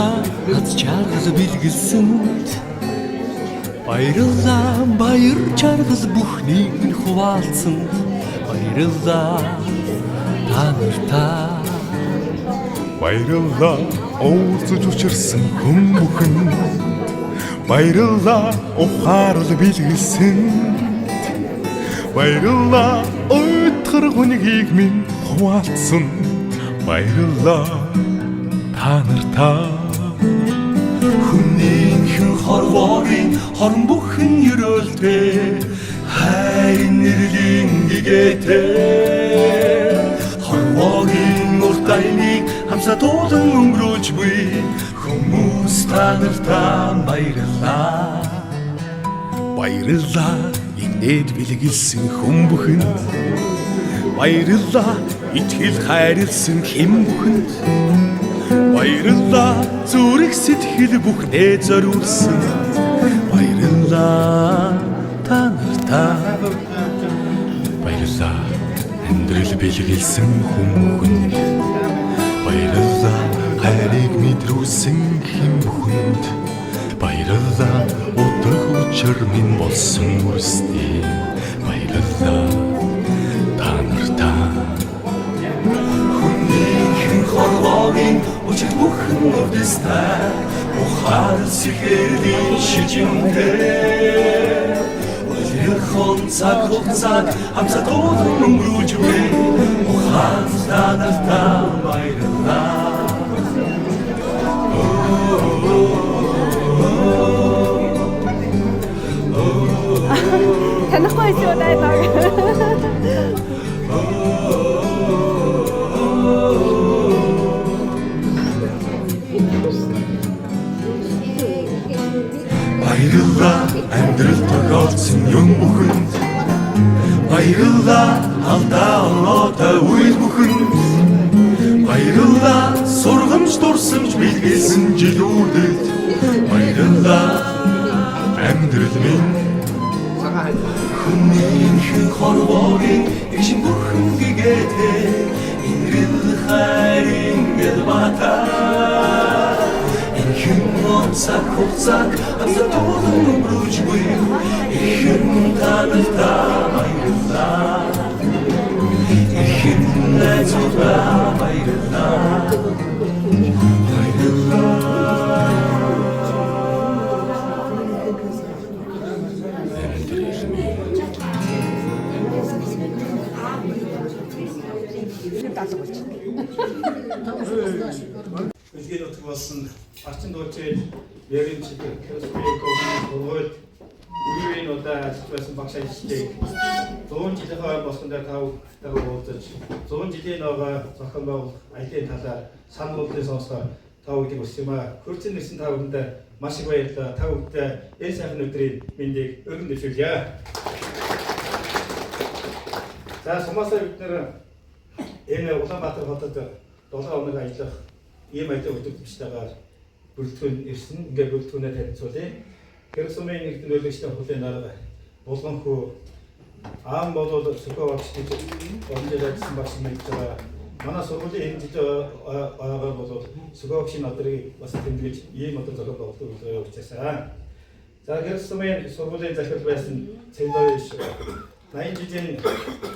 Баярлалаа аз жаргал бэлгэлсэнд. Баярлалаа баяр жаргал бүхнийг минь хуваалцсанд. Баярлалаа та нартаа. Баярлалаа уулзаж учирсан хүн бүхэнд. Баярлалаа ухаарал бэлгэлсэнд. Баярлалаа уйтгар гүнгийг минь хуваалцсанд. Баярлалаа та нартаа. Хүнийхэн хорвоогийн хорон бүхэн ерөөлтэй хайрын нэрлийн гэгээтэй хорвоогийн урт аяныг хамсаа туулан өнгөрөөж буй хүмүүс та нартаа баярлалаа. Баярлалаа инээд бэлгэлсэн хүн бүхэнд. Баярлалаа итгэл хайрлсан хэн бүхэнд. Баярлалаа зүрх сэтгэл бүхнээ зориулсан. Баярлалаа та нартаа. Баярлалаа амьдрал бэлгэлсэн хүн бүхэнд. Баярлалаа хайрыг мэдрүүлсэн хэн бүхэнд. Баярлалаа утга учир минь болсон үрсдээ. Баярлалаа та нартаа. Хүнийхэн хорвоогийн учир бүхэн урдстай ухаан сэхэрлийн шижинтэй Улирхон цаг хугацааг хамсаа туулан өнгөрүүлж буй ухаан та нартаа баярлалаа. Танихгүй байсан уу даа? Баярлалаа амьдрал тохиолдсон юм бүхэнд. Баярлалаа алдаа оноотой үйл бүхэнд. Баярлалаа сургамж дурсамж бэлгэлсэн жилүүдэд. Баярлалаа амьдрал минь. Хүнийхэн хорвоогийн эгшин бүхэн гэгээтэй инрэл хайрын гэлбата Энхэн цаг хугацааг хамсаа туулан өнгөрүүлж буй ихэн та нартаа баярлалаа. Ихэн найзуудаа баярлалаа. Баярлалаа. Амьдрал минь. Дэлхийн нутаг болсон орчин дуучин Верин чиг сургуульд үеийн удаа ажиллаж байсан багш ажилчдыг 100 жилийнхээ ой босгон дээр та бүхтэйгээ уулзаж 100 жилийн ноогоо зохион байгуулах ажлын талаар санал бодлыг сонсохоор та бүгдийг өссөн юм аа. Хүрцэн ирсэн та бүхэндээ маш их баярлалаа. Та бүгдээ энэ сайхан өдрийн мэндийг өргөн дэвшүүлье. За, сумаасаа бид нэр энэ Улаанбаатар хотод 7 хоног ажиллах ийм ажлын өдөртөмжтэйгээр бүрэлдэхүүн ирсэн. Ингээд бүрэлдэхүүнээ танилцуулъя. Хэрэг сумын нэгдэн нөлөөлөгчдийн хурлын дарга Булганхүү аам бол Сөхөө багш гэж олон жил ажилласан багш мэдж байгаа. Манай сургуулийн энэ жилийн ойгоор бол Сөхөө багшийн надрыг бас тэмдэглэж ийм одоо зохион байгуулалт үйлдэл явуулчихсан. За, Хэрэг сумын сургуулийн захирал байсан Цэндой иш 80 жилийн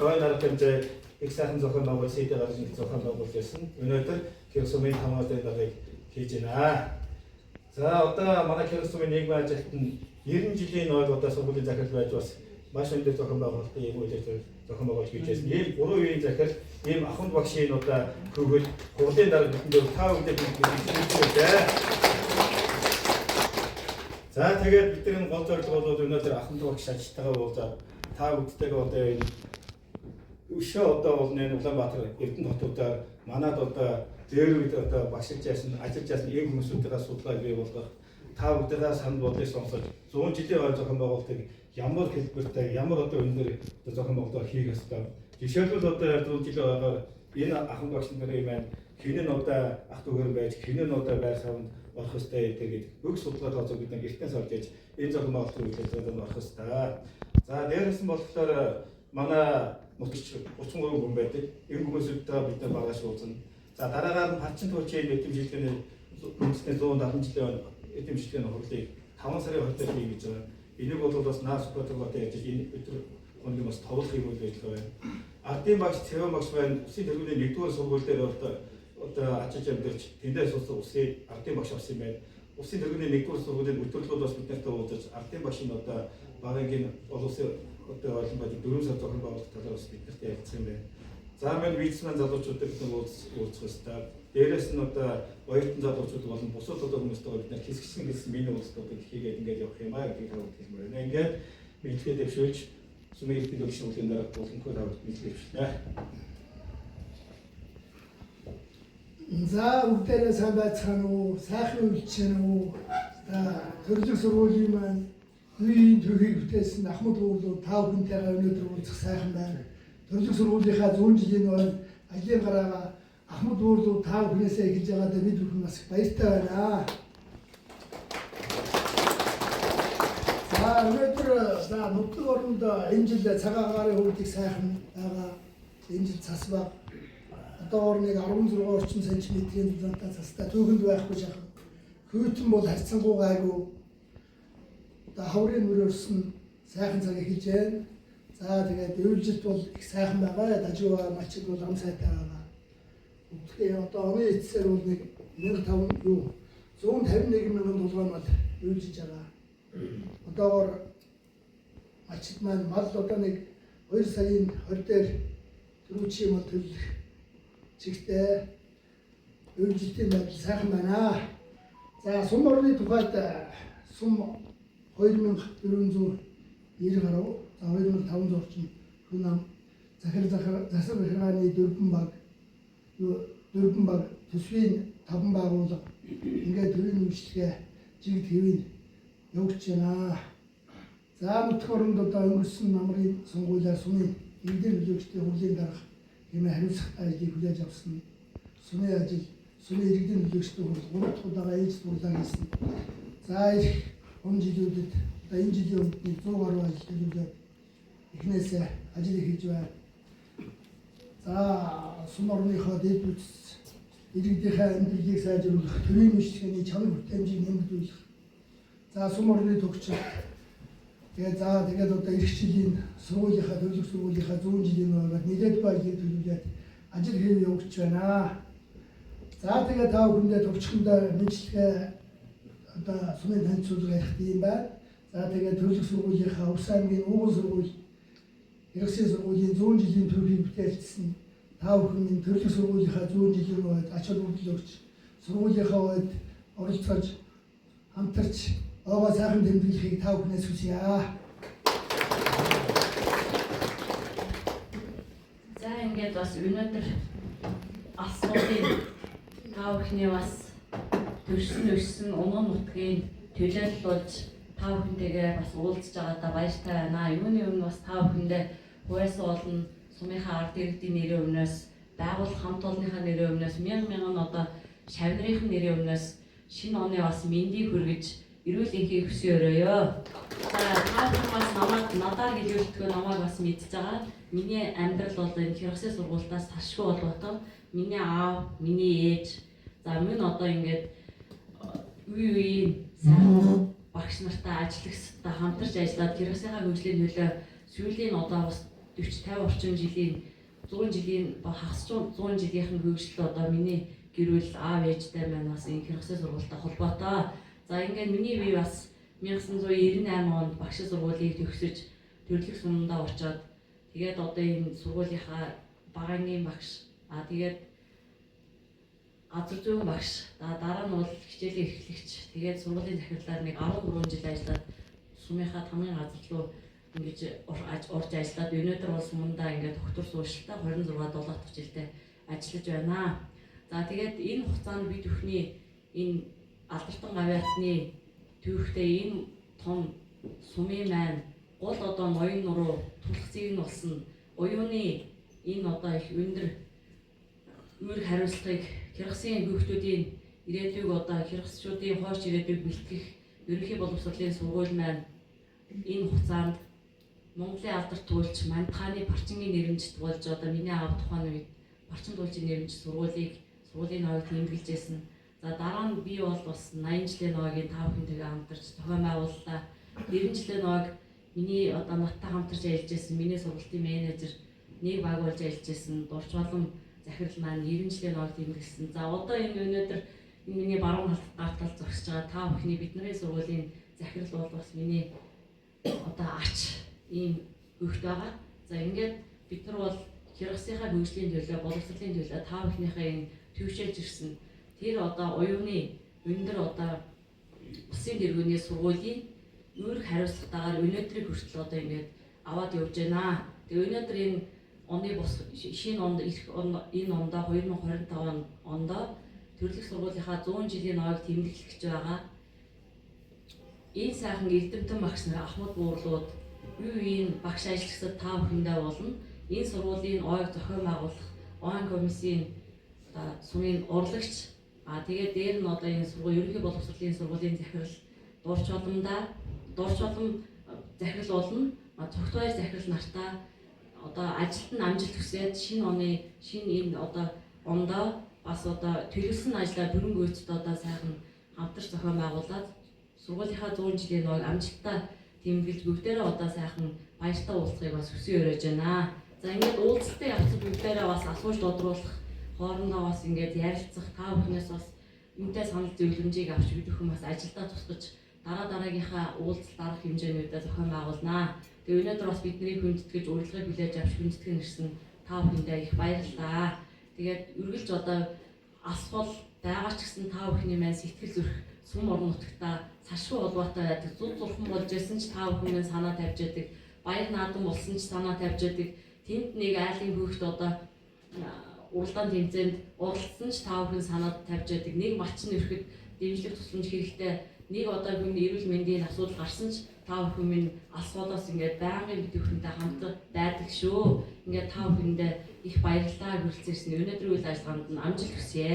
ой дарга хэмжээ их сайхан зохион байгуулалт СИД гаргаж нэг зохион байгуулалт байсан. Өнөөдөр Хэрэг сумын хамгааллын даргаыг хийж байна. За, одоо манай Хэрэг сумын нийгмийн ажилтан 90 жилийн ноёд одоо сургуулийн захирал байж бас маш өндөр зохион байгуулалтын ийм үйл ажиллагаа зохион байгуулж хийж байсан. Ийм гурван үеийн захирал, ийм ахунд багшийн одоо хөгөл хурлын дарга бидэнд та бүхэндээ хэлж. За, тэгээд бидний гол зорилго бол өнөөдөр ахунд багш ажилтайгаа уулзаад та бүгдтэйгээ одоо энэ өшөө одоо бол энэ Улаанбаатар Эрдэнэ хотуудаар манад одоо дээр үед одоо багшилж яасан, ажиллаж яасан ийм хүмүүсүүдээ судалгаа бий болгох, та бүгдээ санал бодлыг сонсож 100 жилийн ой зохион байгуулалтыг ямар хэлбэртэй, ямар одоо өндөр одоо зохион байгуулалт хийх ёстой. Жишээлбэл, одоо 100 жилийн ойгоор энэ ахын багш нарын маань хэн нь одоо ах дүүгэр байж, хэн нь одоо байр савнд орох ёстой гэдэг бүх судалгаа тооцоог бид гэртээ сорж иж энэ зохион байгуулалтын үйл ажиллагаанд орох ёстой. За, дээрээс нь болохоор манай нутагч 33 хүн байдаг. Энэ хүмүүсүүдтэй бид нар багаш уулзна. За, дараагаар нь Парчин туучийн мэдэм жилгээний үндэсний 170 жилийн эрдэм шинжилгээний хурлыг 5 сарын 20 дээр хий гэж байгаа. Энийг бол бас Наас Сүхбаатар ярьж энэ өдөр хоногийн бас товлох юм үйл ажиллагаа байна. Ардын багш, Цэвэн багш байна. Усын тэргүүний 1-р сургууль дээр одоо ажиж амьдарч тэндээс бас усын ардын багш авсан юм байна. Усын тэргүүний 1-р сургуулийн өдөрлүүд бас бид нартай уулзаж ардын багшийн одоо багын олон улсын одоо олон байдлыг 4 сар зохион байгуулах талаар бас бид нартай ярилцсан юм байна. За мань вицман залуучуудад бид уулзах ёстой. Дээрээс нь одоо оюутан залуучууд болон бусад одоо хүмүүстэйгээ бид нар хэсэгчсэн гэсэн миний уулзалтуудыг хийгээд ингээд явах юм аа гэдгийг та бүхэнд хэлмээр байна. Ингээд мэдлэгээ дэвшүүлж сумын эрдэнэ төвшин үеийн дарга болонхоо та бүхэнд мэдлэг дэвшлээ. За бүгдээрээ сайн байцгаана уу? Сайхан үйлч үү? За төрлөх сургуулийн маань үеийн төвхийг бүтээсэн Ахмад уурлуу та бүхэнтэйгээ өнөөдөр уулзах сайхан байна. Төрлөх сургуулийнхаа 100 жилийн өмнө ажлын гараагаа Ахмад уурлуу та бүхнээсээ эхэлж байгаадаа бид бүхэн бас их баяртай байна. За өнөөдөр за нутаг оронд энэ жил цагаан агаарын хувьд их сайхан байгаа. Энэ жил цас баг. Одоогор нэг 16 орчим сантиметрийн дулаантай цастай түүхэнд байхгүй шахав. Хүйтэн бол харьцангуй гайгүй. Одоо хаврын мөр өрсөн сайхан цаг эхэлж байна. За тэгээд өвлжилт бол их сайхан байгаа. Дажгүй малчид бол ам сайтай байгаа. Тэгэхээр одоо оны эцсээр бол нэг 1500 юу 151 мянган тулгай мал өвлжиж байгаа. Одоогор малчид маань мал одоо нэг 2 сарын 20 дээр түрүүчийн мал төлөх чигтэй өвлжилтийн байдал сайхан байна. За сум орны тухайд сум 2490 гаруй, за 2500 орчим хүн ам захир засаг захиргааны дөрвөн баг дөрвөн баг төсвийн 5 байгууллага ингээд төрийн үйлчилгээ жигд хэвийн явагдаж байна. За нутаг оронд одоо өнгөрсөн намрын сонгуулиар сумын иргэдийн төлөөлөгчдийн хурлын дарга хэмээн хариуцлагатай ажлыг хүлээж авсан. Сумын ажил, сумын иргэдийн төлөөлөгчдийн хурл 3 дахь удаага ээлж дурлаа хийсэн. За их он жилүүдэд одоо энэ жилийн өмнө 100 гаруй ажил төлөвлөөд эхнээсээ ажил эхэлж байна. За сум орныхоо дэд бүтц иргэдийнхээ амьдралыг сайжруулах, төрийн үйлчилгээний чанар бүтээмжийг нэмэгдүүлэх. За сум орны төгсөл. Тэгээ за тэгээд одоо эх жилийн сургуулийнхаа төлөв сургуулийнхаа 100 жилийн өмнө нэлээд ажлыг төлөвлөөд ажил хийв явагдаж байна. За тэгээд та бүхэндээ товчхондоо мэдлэгээ одоо сумын танилцуулга ярих юм байна. За тэгээд төлөв сургуулийнхаа Увс аймгийн Ууган сургууль, Эргэсийн сургуулийн 100 жилийн төвхийг бүтээлчсэн. Та бүхэн энэ төлөв сургуулийнхаа 100 жилийн үед ач холбогдол өгч сургуулийнхаа үед оролцож хамтарч оогоо сайхан тэмдэглэхийг та бүхнээс хүсье. За ингээд бас өнөөдөр алснуудын та бүхний бас төрсөн өссөн унган нутгийн төлөөлөл болж та бүхэнтэйгээ бас уулзж байгаадаа баяртай байна. Юуны өмнө бас та бүхэндээ хувьяас олон сумынхаа ард иргэдийн нэрийн өмнөөс, байгууллага хамт олонныхаа нэрийн өмнөөс, мянган мянган одоо шавнырын нэрийн өмнөөс шинэ оны бас мэндийг хүргэж эрүүл энхийг хүсэн өрөөё. За та бүхэн бас намайг надаар гэлүүлдэгөө намайг бас мэдж байгаа. Миний амьдрал бол энэ Херхсийн сургуультаас ташгүй холбоотой. Миний аав, миний ээж, за мөн одоо ингээд үе үеийн сайхан багш нартай ажиллагстай хамтарч ажиллаад Херхсийнхаа хөгжлийн төлөө сүүлийн одоо бас 40 50 орчим жилийн 100 жилийн хагас 100 жилийнхэн хөгжил одоо миний гэр бүл аав ээжтэй маань бас энэ Херхсийн сургуультай холбоотой. За ингээд миний бие бас 1998 онд багш сургуулийг төгсөж төрлөх сумдаа очоод тэгээд одоо энэ сургуулийнхаа багангийн багш, тэгээд газар зүйн багш, дараа нь бол хичээлийн эрхлэгч, тэгээд сургуулийн захирлаар нэг 13 жил ажиллаад сумынхаа тамгын газар руу ингэж орж ажиллаад өнөөдөр бол сумандаа ингээд доктор суурьшилтай 26 7 дахь жилдээ ажиллаж байна. За тэгээд энэ хугацаанд бид бүхний энэ Алдартан гавьяатны түүхтэй энэ том сумын маань гол одоо ноён нуруу тулах зэг нь болсон оюуны энэ одоо их өндөр үүрэг хариуцлагыг Херхсийн хүүхдүүдийн ирээдүйг одоо херхсчүүдийн хойч ирээдүйг бэлтгэх ерөнхий боловсролын сургууль маань энэ хугацаанд Монголын алдарт туульч Мандхааны Парчингийн нэрэмжит болж одоо миний аав тухайн үед Парчин туулчийн нэрэмжит сургуулийг сургуулийн ноёд тэмдэглэж байсан. За дараа нь би бол бас 80 жилийн ноёгийн та бүхэнтэйгээ хамтарч зохион байгууллаа. 90 жилийн ноёг миний одоо надтай хамтарч ажиллаж байсан миний сургалтын менежер нэг баг болж ажиллаж байсан Дурч болон захирал маань 90 жилийн ноёг тэмдэглэсэн. За одоо энэ өнөөдөр энэ миний баруун гар талд зогсож байгаа та бүхний бидний сургуулийн захирал бол бас миний одоо ач ийм хөвгт байгаа. За ингээд бид нар бол Хяргасынхаа хөгжлийн төлөө, боловсролын төлөө та бүхнийхээ энэ төвшөөж ирсэн тэр одоо уюуны өндөр одоо улсын тэргүүний сургуулийн үүрэг хариуцлагатайгаар өнөөдрийг хүртэл одоо ингээд аваад явж байна. Тэгээ өнөөдөр энэ оны бус шинэ онд ирэх энэ ондоо 2025 ондоо төрлөх сургуулийнхаа 100 жилийн ноёг тэмдэглэх гэж байгаа. Энэ сайхан эрдэмтэн багш нар ахмад буурлууд юу энэ багш ажиллагсад та бүхэндээ болно. Энэ сургуулийн ойг зохион байгуулах ойн комиссийн одоо сумын урлагч тэгээд дээр нь одоо энэ сургууль ерөнхий боловсролын сургуулийн захирал Дурч болон захирал болно. Цогтбаяр захирал нартаа одоо ажилд нь амжилт хүсээд шинэ оны шинэ энэ одоо ондоо бас одоо төлөвлөсөн ажлаа бүрэн гүйцэд одоо сайхан хамтарч зохион байгуулад сургуулийнхаа 100 жилийн ноёг амжилттай тэмдэглэж бүгдээрээ одоо сайхан баяртай уулзахыг бас хүсэн өрөөж байна. За ингээд уулзалтын явцад бүгдээрээ бас асууж додруулах, хоорондоо бас ингээд ярилцах, та бүхнээс бас үнэтэй санал зөвлөмжийг авч бид бүхэн бас ажилдаа тусгаж дараа дараагийнхаа уулзалт дарах хэмжээнүүдээ зохион байгуулнаа. Тэгээ өнөөдөр бас бидний хүндэтгэж урилгыг хүлээж авч хүндэтгэн ирсэн та бүхэндээ их баярлалаа. Тэгээд үргэлж одоо асуул байгаа ч гэсэн та бүхний маань сэтгэл зүрх сум орон нутагта салшгүй холбоотой байдаг. Зүг зурхан болж байсан ч та бүхэн маань санаа тавьж яадаг. Баяр наадам болсон ч санаа тавьж яадаг. Тэнд нэг айлын хүүхэд одоо уралдаан тэмцээнд оролцсон ч та бүхэн санаа тавьж яадаг. Нэг малчин өрхөд дэмжлэг тусламж хэрэгтэй. Нэг одоо хүн эрүүл мэндийн асуудал гарсан ч та бүхэн минь алсуулаас ингээд байнгын бид бүхэнтэй хамт байдаг шүү. Ингээд та бүхэндээ их баярлалаа хүрэлцээрсэн. Өнөөдрийн үйл ажиллагаанд нь амжилт хүсье.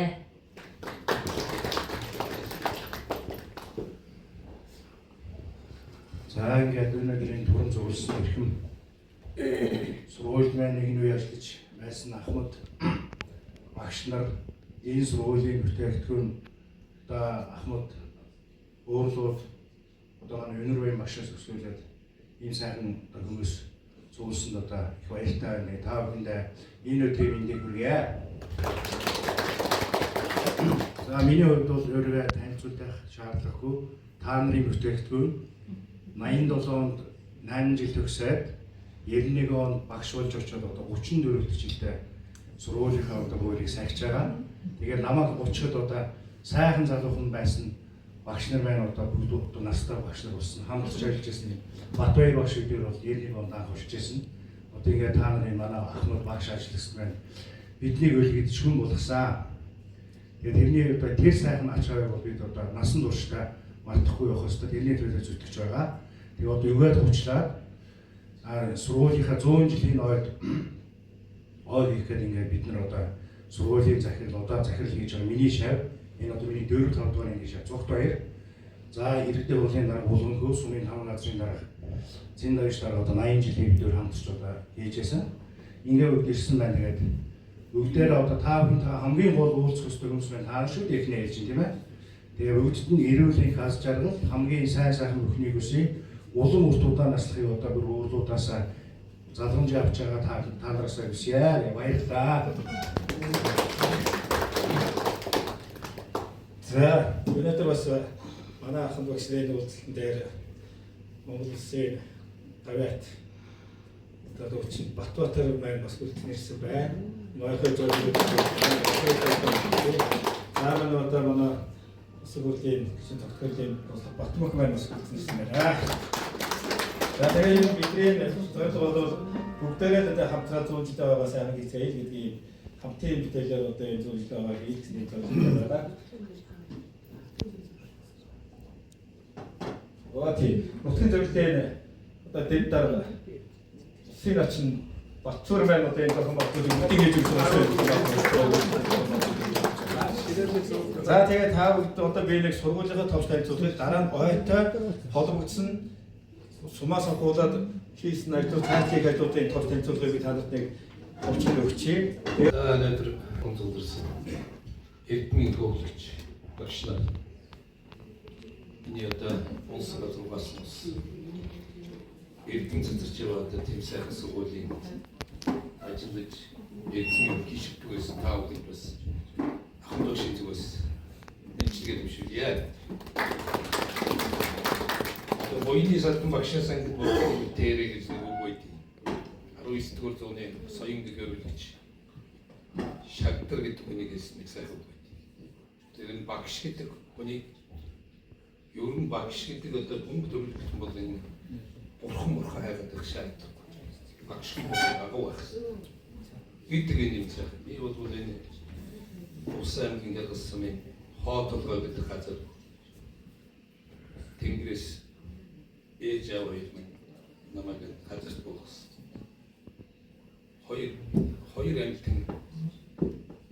За ингээд өнөөдрийн түрэн зөвлөсөн эрхэм сургууль маань нэг нь үе ажиллаж байсан ахмад багш нар энэ сургуулийн бүтээгдэхүүн одоо ахмад уурлууд одоо манай Өнөрбаян багшаас өсвөлээд ийм сайхан одоо хүмүүс зөвлөсөнд одоо их баяртай байна. Та бүхэндээ энэ өдрийн мэндийг хүргье. За миний хувьд бол өөрийгөө танилцуулах шаардлагагүй. Та нарын бүтээгдэхүүн 87 онд 8 жил төгсөөд 91 онд багш болж очоод одоо 34 дэх жилдээ сургуулийнхаа одоо хуулийг сахиж байгаа. Тэгээд намайг 30-д одоо сайхан залуухан байсан багш нар маань одоо бүгд одоо настай багш нар болсон. Хамтарч ажиллаж байсан Батбаяр багш гэдэг бол 91 онд анх очиж байсан. Одоо ингээд та нарын манай ахмад багш ажиллагч маань биднийг үлгэд шүн болгосон. Тэгээд тэрний одоо тэр сайхан ач хавыг бол бид одоо насан туршдаа мартахгүй явах ёстой. Тэрний төлөө зүтгэж байгаа. Тэгээд одоо өгөөд хучлаад сургуулийнхаа 100 жилийн ойд ой хийх гээд ингээд бид нар одоо сургуулийн захирал одоо захирал хийж байгаа миний шав энэ одоо миний 4 5 дугаар ангийн шав Цогт баяр. За иргэдийн хуулийн дарга Булганхөө сумын 5 газрын дарга Зин даяж дарга одоо 80 жилийн бид хамтарч одоо хийж байсан. Ингээд бүгд ирсэн байна. Тэгээд бүгдээрээ одоо та бүхэн хамгийн гол уулзах ёстой хүмүүс байна. Та шүү дээ эхнээ хэлж чинь тийм ээ. Тэгээ бүгдд нь эрүүл их аз жаргал хамгийн сайн сайхан бүхнийг хүсье. Улам урт удаан наслахыг одоо бүр уурлуудаасаа залгамж авч байгаа та нараасаа хүсье. Баярлалаа. За өнөөдөр бас манай ахмад багшны уулзалтан дээр Монгол улсын гавьяат одоо дуучин Батбаатар маань бас үлдэн ирсэн байна. Нойхой зөвлөлт. За манай одоо манай сургуулийн гишүүн тогтворын туслах Батмөх маань бас үлдэн ирсэн байна. За тэгээд бидний зорилго бол бүгдээрээ л одоо хамтраа 100 жилийн байгаа сайхан хийцгээе гэдгийг хамтын бүтээлээр одоо энэ 100 жилийн байгаа хийх гэсэн зорилготой байгаа. Оо тийм. Нутгийн зөвлөлийн одоо дэд дарга улсын начин Батцуур маань одоо энэ зохион байгуулалтыг бүгдийг хийж өгсөн. За тэгээд та бүгд одоо би нэг сургуулийнхаа товч танилцуулгыг дараа нь ойтой холбогдсон сумаас авахуулаад хийсэн ажлууд цаашлыг ажлуудын товч танилцуулгыг би та нарт нэг товчхон өгчээ. За өнөөдөр зөвлөрсөн Эрдмийн төвлөгч Багш нар. Миний одоо улс газар бас эрдэм цэцэрч яваа одоо тийм сайхан сургуулийн ажиллаж эрдэм гишгдэг байсан та бүхэнд бас ахын багшийн зүгээс мэндчилгээ дэвшүүлье. Одоо буйны салбан багшийн сангид болох дээрээ гэж нэг үг байдаг. 19 дугаар зууны соён гэхэр үлгэж Шагдар гэдэг хүнийг хэлсэн нэг сайхан үг байдаг. Тэр нь багш гэдэг хүнийг ер нь багш гэдэг одоо бөмбөг төрөлхтөн бол энэ бурхан мурхан хайгаад байх шаардлагагүй. Багш хүн агуу байх гэдэг энэ юм сайхан. Би бол энэ Улс аймгийн Хялгас сумын хоо толгой гэдэг газар Тэнгэрээс ээж аав хоёр минь намайг газарт буулгасан. Хоёр амьтан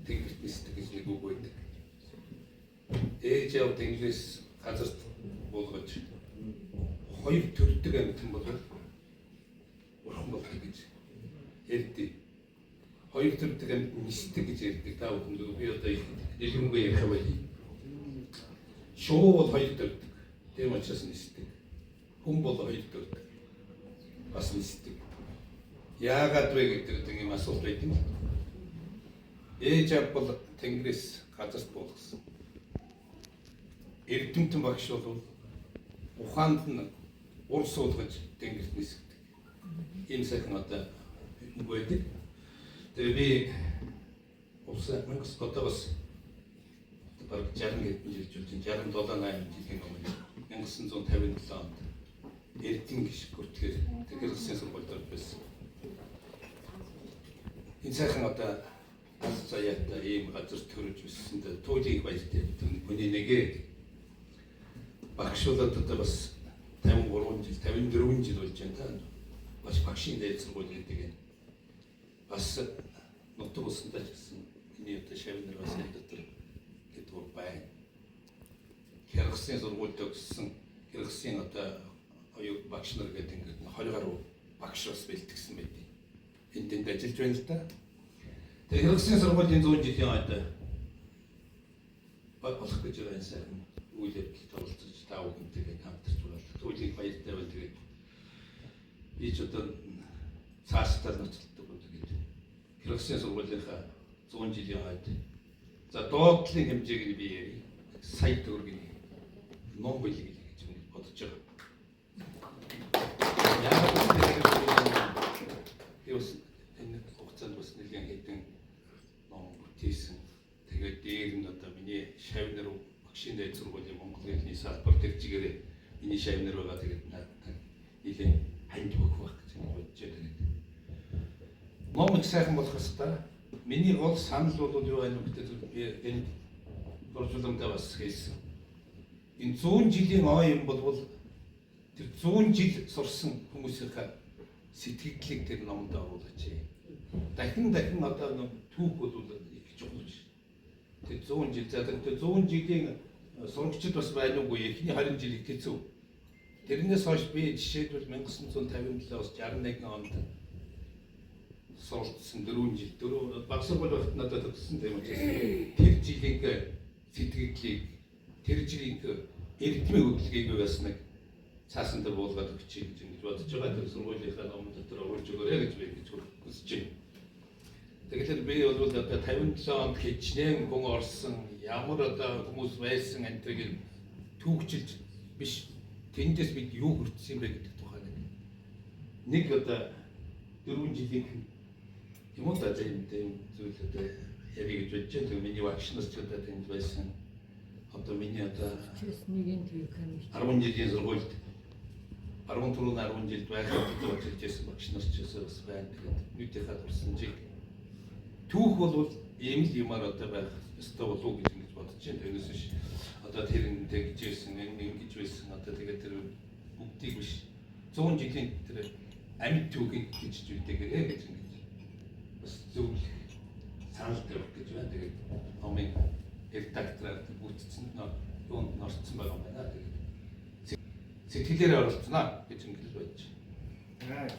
тэнгэрт нисдэг гэж нэг үг байдаг. Ээж аав тэнгэрээс газарт буулгаж хоёр төрдөг амьтан бол бурхан болдог гэж ярьдаг. Хоёр төрдөг амьтан нисдэг гэж ярьдаг. Та бүхэн би одоо их дэлгэрэнгүй ярих байл. Шувуу бол хоёр төрдөг. Тийм учраас нисдэг. Хүн бол хоёр төрдөг. Бас нисдэг. Яагаад вэ гэдэг нэг юм асуулт байдаг. Ээж аав бол Тэнгэрээс газарт буулгасан. Эрдэмтэн багш бол ухаанд нь ур суулгаж Тэнгэрт нисгдэг. Ийм сайхан одоо үг байдаг. Тэгээ би улс мөнгөс одоо бас бараг 60 хэдэн жил жил 67 8 жилийн өмнө 1957 онд Эрдэнэ гишг хүртгэхээр Тэнгэр улсын сургуульд орж байсан. Энэ сайхан одоо аль заяатай ийм газар төрөж өссөндөө туйлын их баяртай хүний нэгэ багш болоод одоо бас 53 жил 54 жил болж байна та. Бас багшийн дээд сургууль гэдэг юм. Бас нутаг усандаа ч гэсэн миний одоо шавь нар бас энэ дотор гэдэг байна. Хяргасан сургуульд төгссөн хяргасан одоо оюу багш нар гэдэг ингээд 20 гаруй багш бас бэлтгэсэн байдаг. Энд тэнд ажиллаж байна л да. Тэгээ хяргасан сургуулийн 100 жилийн ойд болох гэж байгаа энэ сайхан үйл явдалд оролцож та бүхэнтэйгээ хамтарч байгаа. Туйлын баяртай байл тэгээд би ч одоо цаашдаа ноцолдог тэгээд хяргасан сургуулийнхаа 100 жилийн ойд за доотлын хэмжээг нь би ярив. Сая төгрөгийн ном бэлгэлээ гэж бодож байгаа. Яг би бас энэ хугацаанд бас нэлээд хэдэн ном бүтээсэн. Тэгээд дээр нь одоо миний шавь нар багшийн дээд сургуулийн монгол хэлний салбар тэр чигээрээ миний шавь нар байгаа. Тэгээд надад нэлээд ханд өгөх байх гэж бодож байгаа. Тэгээд ном их сайхан болох хэвээр. Миний гол санал бол юу байна вэ гэдэг би энд дуржууламдаа бас хэлсэн. Энэ 100 жилийн ой юм бол тэр 100 жил сурсан хүмүүсийнхаа сэтгэгдлийг тэр номонд оруулаач. Дахин дахин одоо ном түүх бол их чухал биш. Тэр 100 жил за тэр 100 жилийн сурагчид бас байна уугүй эхний 20 жил их хэцүү. Тэрнээс хойш би жишээлбэл 1957-оос 61 онд суралцсан 4 жил дөрөв баг сургууль байхад надад төгссөн тийм учраас тэр жилийн сэтгэгдлийг тэр жилийн эрдмийн хөдөлгөөнийг бас нэг цаасан дээр буулгаад өгчий гэж ингэж бодож байгаа. Тэр сургуулийнхаа номон дотор оруулж өгөөрэй гэж би ингэж хүсэж байна. Тэгэхээр би бол одоо 57 онд хичнээн хүн орсон, ямар одоо хүмүүс байсан энэ түүхчилж биш. Тэндээс бид юу хүртсэн юм бэ гэдэг тухай нэг одоо 4 жилийн юм уу да тийм зүйл одоо ярих гэж бодож байна. Тэгээ миний багш нар ч одоо тэнд байсан. Одоо миний одоо 10 жилийн сургуульд 14 10 жилд байхад одоо ажиллаж байсан багш нар ч бас байна. Тэгээд нүдийнхаа турсанжийг түүх бол ийм л юмар одоо байх ёстой болов уу гэж ингэж бодож байна. Тэрнээс биш одоо тэр нь тэгж байсан, энэ ингэж байсан. Одоо тэгээд тэр бүгдийг биш 100 жилийн тэр амьд түүхийг гэж үлдээгээрэй гэж ингэж бас зөвлөх санал тавих гэж байна. Тэгээд номын редактораар бүтцэнд нь юунд нь орцсон байгаа юм байна. Тэгээд сэтгэлээрээ оролцсноо гэж ингэж бодож байна.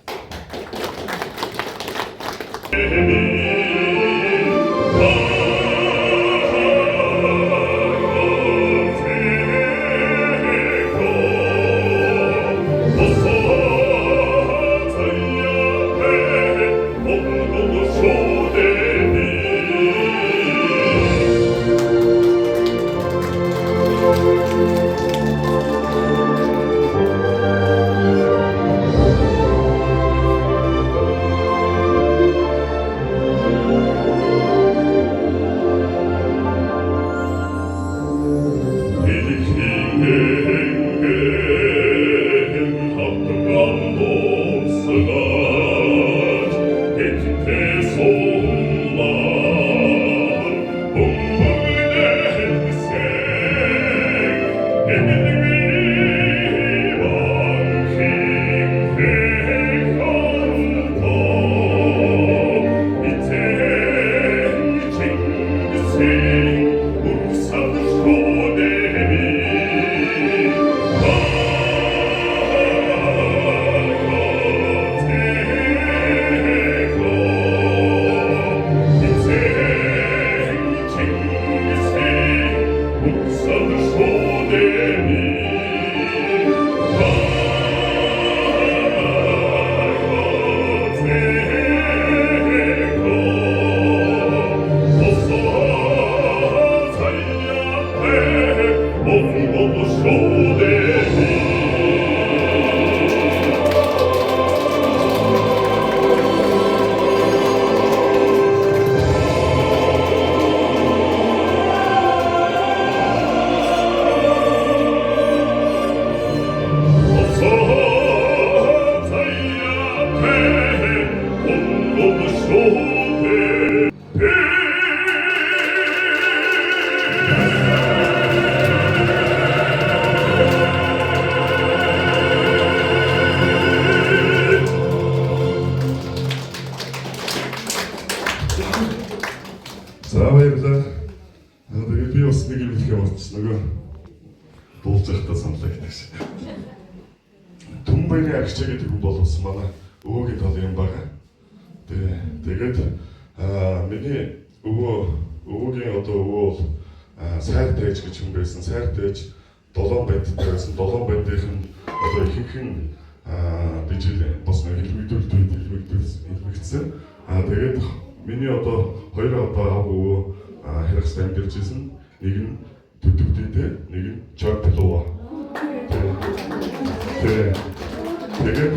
За, баярлалаа. Тэгээд би бас нэг юм хэлэх юм болчихсон. Нөгөө дуулж байхдаа саналаа гэдэг шиг. Түмбэрийн агчаа гэдэг хүн бол бас манай өвөөгийн тал юм байна. Тэгээд миний өвөөгийн одоо өвөө бол сайр тээж гэж хүн байсан. Сайр тээж долоон бандтай байсан. Долоон бандынх нь одоо ихэнх нь дижил бас нэг хэлмэгдүүлэлт хэлмэгдсэн. Тэгээд миний одоо хоёр одоо ав өвөө Хэрэгст амьдарч исэн. Нэг нь Төдөгдөөтэй, нэг нь Чорплова. Тэгээд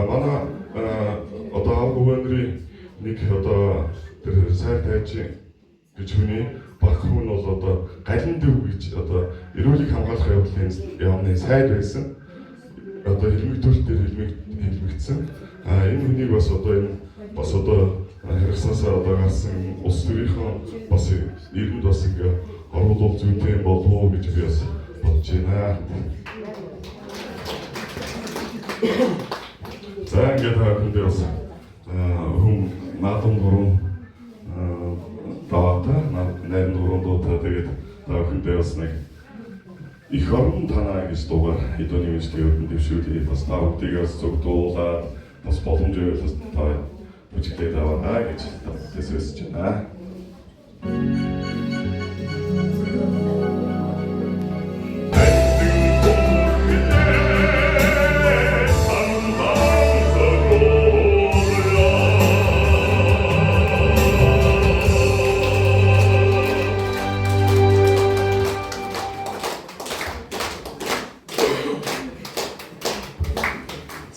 манай одоо ав өвөө нарын нэг одоо тэр сайр тайж гэж хүний баг хүн бол одоо Галин дэв гэж одоо эрүүлийг хамгаалах явдлын яамны сайд байсан. Одоо хэлмэгдүүлэлт дээр хэлмэгдсэн. Энэ хүнийг бас одоо энэ бас одоо Хэрэгснаасаа одоо гарсан улс төрийнхөө бас нийгэмд бас ингээ оруулах зүйтэй юм болов уу гэж би бас бодож байна. За, ингээд та бүхэндээ бас хүн наадам гурван даваатай, найран гурван дуутай, тэгээд та бүхэндээ бас нэг их орон танаа гэж дуугаар хэдүүний мэдлэгийн өргөн дэвшүүлээ. Бас та бүгдийг бас зөв дуулаад бас боломж байвал бас та бүжиглээд аваарай гэж төсөөсөж байна.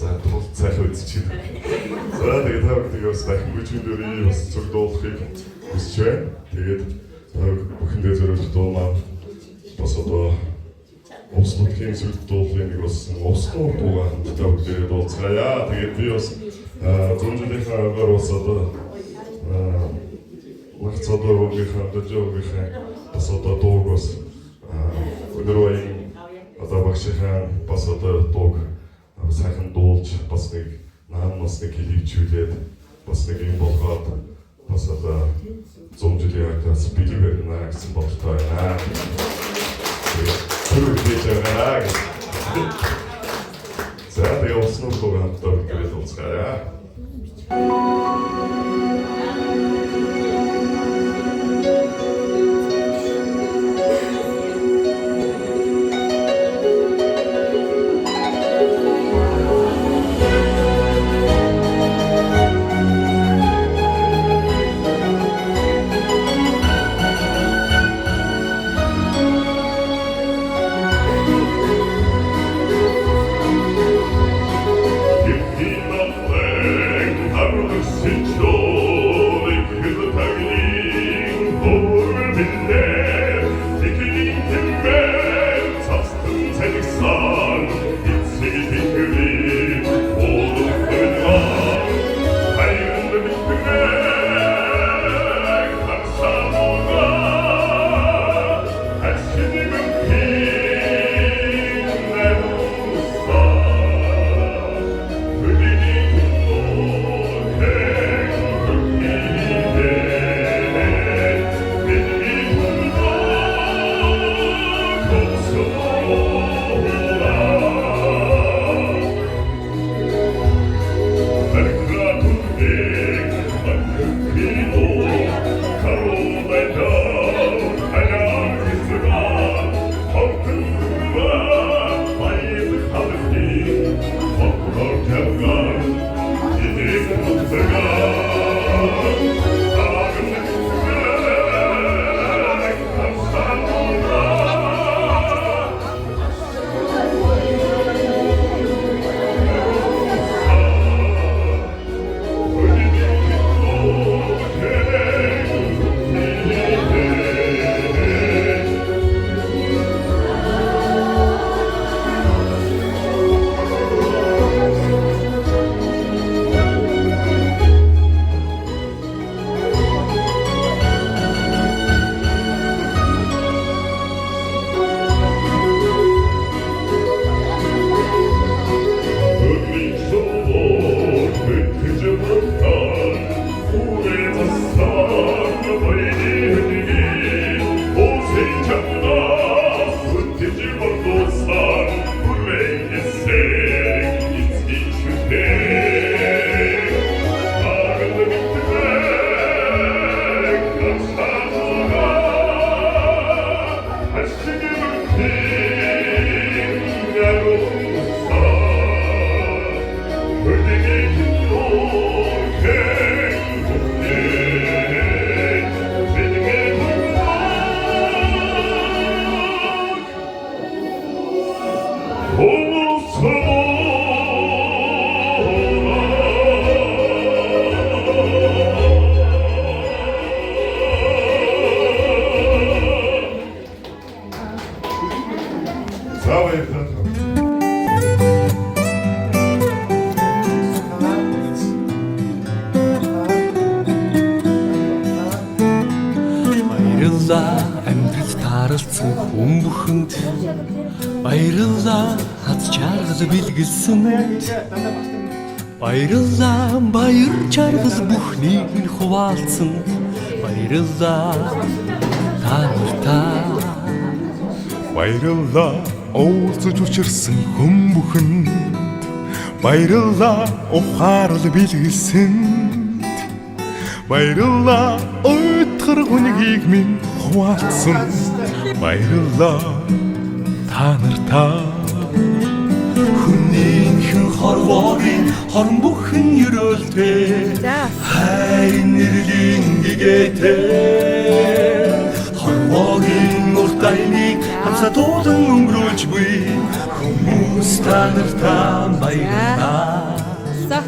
За, тул цайхан үзчих. За, тэгээд та бүхэндээ бас дахин бүжгэн бас зүг дуулахыг хүсэж байна. Тэгээд та бүхэндээ зориулах дуу маань бас одоо Увс нутгийн сүлд дуулын нэг бас увс нуур дуугаа хамтдаа бүгдээрээ дуулцгаая. Тэгээд би бас 100 жилийнхаа агаар бас одоо Лагц одоо өвгийнхаа дожоогийнхаа бас одоо дууг бас өндөр баян одоо багшийнхаа бас одоо дууг сайхан дуулж, бас нэг наан бас нэг хэлийвчүүлээд, бас нэг юм болгоод бас одоо 100 жилийн ардаас бэлэг барина гэсэн бодолтой байна. Тэр хийж байгаа гэж. За, тэгээ увс нуур дуугаа хамтдаа бүгдээрээ дуулцгаая. За, баярлалаа. Баярлалаа амьдрал тааралцсан хүн бүхэнд. Баярлалаа хаз чаргал бэлгэлсэн. Баярлалаа баяр чаргал бүхнийг минь хуваалцсан. Баярлалаа та нартаа. Баярлалаа уулзаж учирсан хүн бүхэнд. Баярлалаа ухаарал бэлгэлсэнд. Баярлалаа уйтгар хүнгийг минь хуваалцсан. Баярлалаа та нартаа. Хүнийхэн хорвоогийн хорон бүхэн ерөөлтэй. За. Хайр нэрлийн гэгээтэй. Хорвоогийн урт аяныг хамсаа туулан өнгөрүүлж буй хүмүүс та нартаа баярлалаа. За.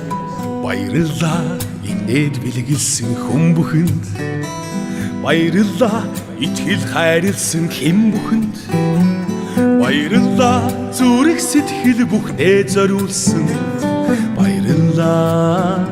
Баярлалаа инээд бэлгэлсэн хүн бүхэнд. Баярлалаа итгэл хайрлсан хэн бүхэнд. Баярлалаа зүрх сэтгэл бүхнээ зориулсан. Баярлалаа